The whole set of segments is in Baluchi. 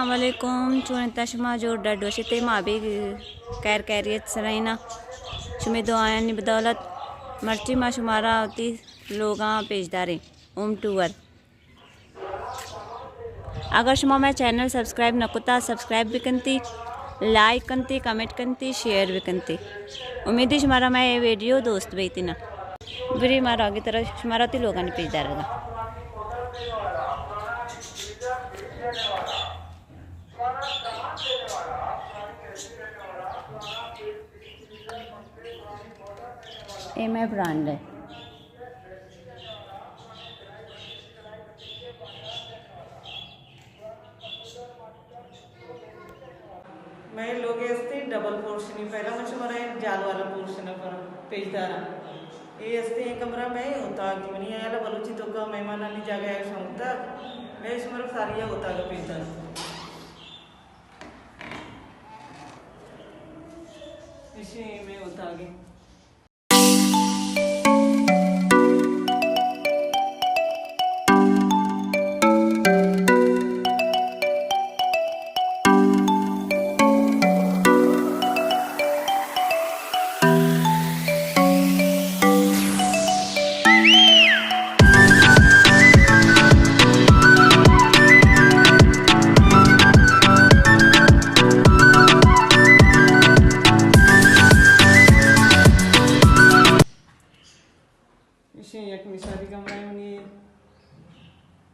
السلام علیکم، چون انت شما؟ جوڑ ڈڈ وش ات ئے؟ ما بھی خیر خیریت سرا ایں۔ شمے دعایانی بدولت مرچی ما شمارا وتی لوگاں پیش داریں، ہوم ٹور۔ اگر شما مئے چینل سبسکرائب نہ کتا، سبسکرائب بکنتی، لائک کنتی، کمنٹ کنتی، شیئر بکنتی۔ امیدی شمارا مئے ویڈیو دوست بیتی نا۔ بری ما راگی طرح شمارا وتی لوگانی پیش دارگا۔ اے مئے برانڈ ہے۔ مئے لوگ استے ڈبل پورشنی، پہلا من شمارا اے جال والا پورشن پر پیش داراں۔ اے استے اے کمرہ مئے اتاگ، منی ہیال بلوچی توکا مہمانانی جاگہ ہے شمتا، مئے شمارا ساری اتاگ پیش داراں۔ ایشی مئے اتاگ۔ ایشی یک نشاری کمرہ منی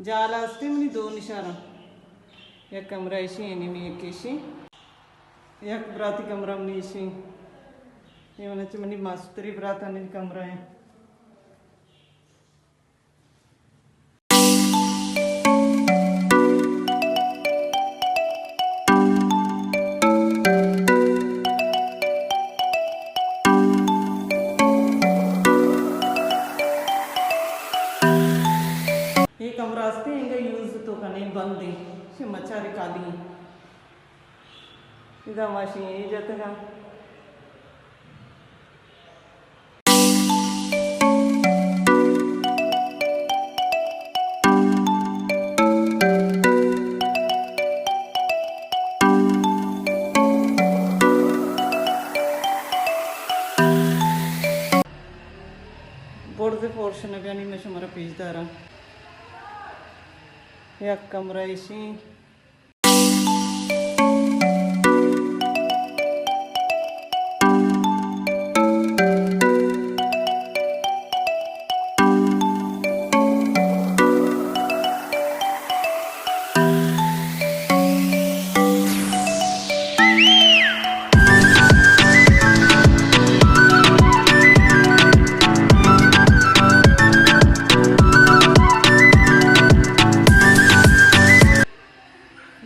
جال استی، منی دو نشاراں۔ یک کمرہ ایشی، یعنی می یک ایشی، یک براتی کمرہ منی ایشی۔ یہ من چہ منی ماستری براتانی کمرہ ہیں۔ اے کمرہ استے انگا یوز تو کنے بندے، چہ مچاری کالی۔ ادا ماشین اے جتگا۔ برز پورشن بیانی میں شمارا پیش داراں۔ یک کمرہ ایشی۔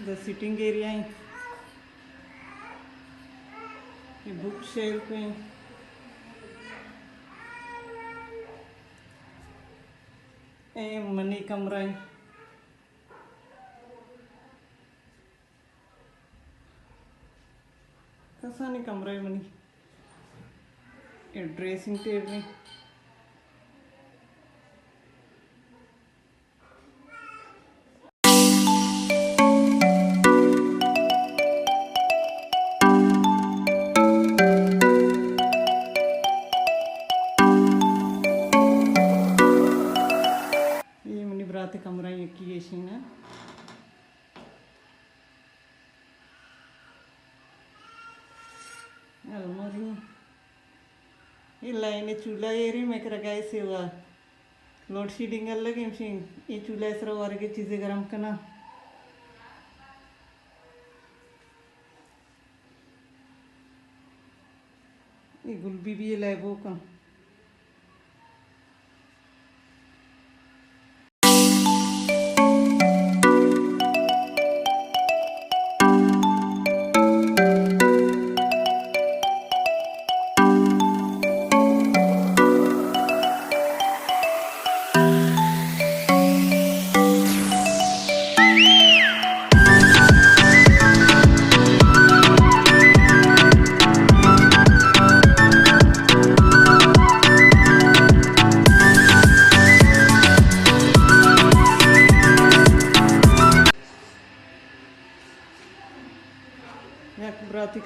دا سیٹنگ ایریا ہیں، یہ بک شیلف ہیں، اے منی کمرہ ہیں۔ کسانی کمرہ منی۔ اے ڈریسنگ ٹیبل۔ یہ منی برات کمرہ یکی ایشی نا۔ الماری۔ اے لائن چولہا ایری میں کرا گیس ہوا۔ لوڈ شیڈنگ الگ ہمشی۔ اے چولہا سرا ورگے چیزیں گرم کنا۔ اے گل بی بی لیبو کن۔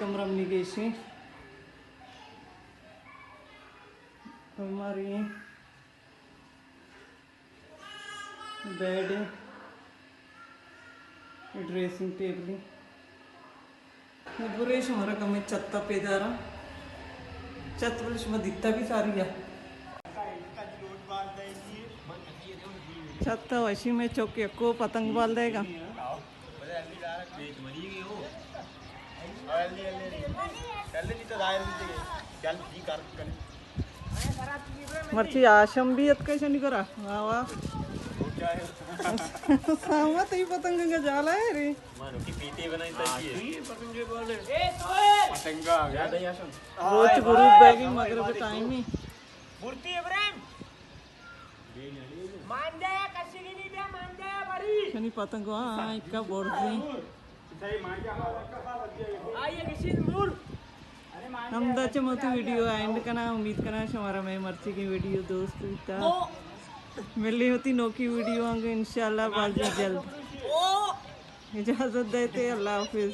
کمرہ منی گیشیں، الماری ایں، بیڈ ایں، ڈریسنگ ٹیبل ایں۔ نی برے شمارا کمے چتا پیداراں۔ چت بلے شما دیتا بھی ساری آ۔ چتا وشی میں چوک یکو پتنگ بال دے گا۔ مرچی آشم بھی اتکا شنی کرا۔ واہ واہ۔ سامت ہی پتنگ کا جالا ہے رے۔ مانو کی پیتے بنائی تاکی ہے۔ پتنگا آ گیا۔ روچ غروب بیگی مغرب ٹائم ہی۔ مورتی ابراہیم۔ مانجا یا کشگی نہیں بیا، مانجا یا بری۔ شنی پتنگو، ہاں، ہاں، اکا بورزی۔ آئیے گشین مور۔ ہمدا چہ ما وتی ویڈیو اینڈ کناں، امید کناں شمارا مئے مرچیگیں ویڈیو دوست بیتا۔ ملیں وتی نوکی ویڈیو آنگے انشاءاللہ بازی جلد۔ اجازت دیتے، اللہ حافظ۔